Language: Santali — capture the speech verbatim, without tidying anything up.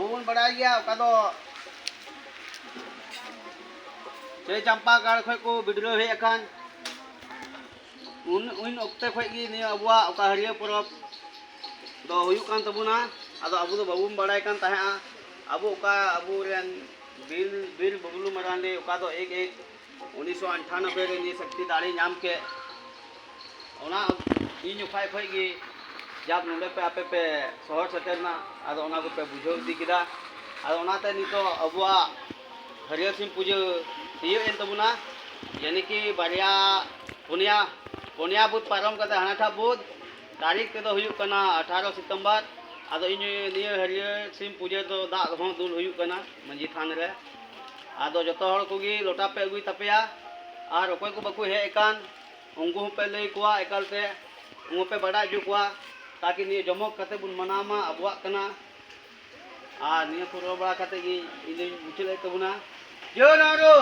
ᱵᱚᱱ ᱵᱟᱲᱟᱭ ᱜᱮᱭᱟ, ᱚᱠᱟ ᱫᱚ ᱪᱮ ᱪᱟᱢᱯᱟ ᱜᱟᱲ ᱠᱷᱚᱱ ᱠᱚ ᱵᱤᱰᱨᱟᱹᱣ ᱦᱮᱡ ᱟᱠᱟᱱ᱾ ᱩᱱ ᱩᱱ ᱚᱠᱛᱮ ᱠᱷᱚᱱ ᱜᱮ ᱱᱤᱭᱟᱹ ᱟᱵᱚᱣᱟᱜ ᱚᱠᱟ ᱦᱟᱹᱨᱭᱟᱹ ᱯᱚᱨᱚᱵᱽ ᱫᱚ ᱦᱩᱭᱩᱜ ᱠᱟᱱ ᱛᱟᱵᱚᱱᱟ᱾ ᱟᱫᱚ ᱟᱵᱚ ᱫᱚ ᱵᱟᱵᱚᱱ ᱵᱟᱲᱟᱭ ᱠᱟᱱ ᱛᱟᱦᱮᱸᱜᱼᱟ᱾ ᱟᱵᱚ ᱚᱠᱟ ᱟᱵᱚᱨᱮᱱ ᱵᱤᱨ ᱵᱤᱨ ᱵᱟᱵᱞᱩ ᱢᱟᱨᱟᱱᱰᱤ ᱚᱠᱟ ᱫᱚ ᱮᱠ ᱮᱠ ᱩᱱᱤᱥᱥᱚ ᱟᱴᱷᱟᱱᱚᱵᱵᱳᱭ ᱨᱮ ᱱᱤᱭᱟᱹ ᱥᱚᱠᱛᱤ ᱫᱟᱲᱮ ᱧᱟᱢ ᱠᱮᱫ, ᱚᱱᱟ ᱤᱧ ᱡᱚᱠᱷᱟᱡ ᱠᱷᱚᱡ ᱜᱮ ᱡᱟᱵ ᱱᱚᱰᱮ ᱯᱮ ᱟᱯᱮ ᱯᱮ ᱥᱚᱦᱚᱨ ᱥᱮᱴᱮᱨ ᱮᱱᱟ, ᱟᱫᱚ ᱚᱱᱟ ᱠᱚᱯᱮ ᱵᱩᱡᱷᱟᱹᱣ ᱤᱫᱤ ᱠᱮᱫᱟ᱾ ᱟᱫᱚ ᱚᱱᱟᱛᱮ ᱱᱤᱛᱚᱜ ᱟᱵᱚᱣᱟᱜ ᱦᱟᱹᱨᱭᱟᱹᱲ ᱥᱤᱢ ᱯᱩᱡᱟᱹ ᱛᱤᱭᱟᱹᱜ ᱮᱱ ᱛᱟᱵᱚᱱᱟ, ᱭᱟᱱᱤ ᱠᱤ ᱵᱟᱨᱭᱟ ᱯᱩᱱᱭᱟ ᱯᱩᱱᱭᱟ ᱵᱩᱛ ᱯᱟᱨᱚᱢ ᱠᱟᱛᱮ ᱦᱟᱱᱟᱴᱟᱜ ᱵᱩᱛ ᱛᱟᱹᱨᱤᱠᱷ ᱛᱮᱫᱚ ᱦᱩᱭᱩᱜ ᱠᱟᱱᱟ ᱟᱴᱷᱟᱨᱚ ᱥᱤᱛᱚᱢᱵᱚᱨ᱾ ᱟᱫᱚ ᱤᱧ ᱱᱤᱭᱟᱹ ᱦᱟᱹᱨᱭᱟᱹᱲ ᱥᱤᱢ ᱯᱩᱡᱟᱹ ᱫᱚ ᱫᱟᱜ ᱦᱚᱸ ᱫᱩᱞ ᱦᱩᱭᱩᱜ ᱠᱟᱱᱟ ᱢᱟᱹᱡᱷᱤ ᱛᱷᱟᱱ ᱨᱮ᱾ ᱟᱫᱚ ᱡᱚᱛᱚ ᱦᱚᱲ ᱠᱚᱜᱮ ᱞᱚᱴᱟ ᱯᱮ ᱟᱹᱜᱩᱭ ᱛᱟᱯᱮᱭᱟ, ᱟᱨ ᱚᱠᱚᱭ ᱠᱚ ᱵᱟᱠᱚ ᱦᱮᱡ ᱟᱠᱟᱱ ᱩᱱᱠᱩ ᱦᱚᱸᱯᱮ ᱞᱟᱹᱭ ᱠᱚᱣᱟ, ᱮᱠᱟᱞᱛᱮ ᱩᱱᱠᱩ ᱯᱮ ᱵᱟᱰᱟᱭ ᱦᱚᱪᱚ ᱠᱚᱣᱟ, ᱛᱟᱠᱤ ᱱᱤᱭᱟᱹ ᱡᱚᱢᱚᱠ ᱠᱟᱛᱮ ᱵᱚᱱ ᱢᱟᱱᱟᱣ ᱢᱟ, ᱟᱵᱚᱣᱟᱜ ᱠᱟᱱᱟ᱾ ᱟᱨ ᱱᱤᱭᱟᱹ ᱠᱚ ᱨᱚᱲ ᱵᱟᱲᱟ ᱠᱟᱛᱮ ᱜᱮ ᱤᱧ ᱫᱩᱧ ᱢᱩᱪᱟᱹᱫ ᱮᱫ ᱛᱟᱵᱚᱱᱟ᱾ ᱡᱚᱭ ᱱᱟᱲᱩ!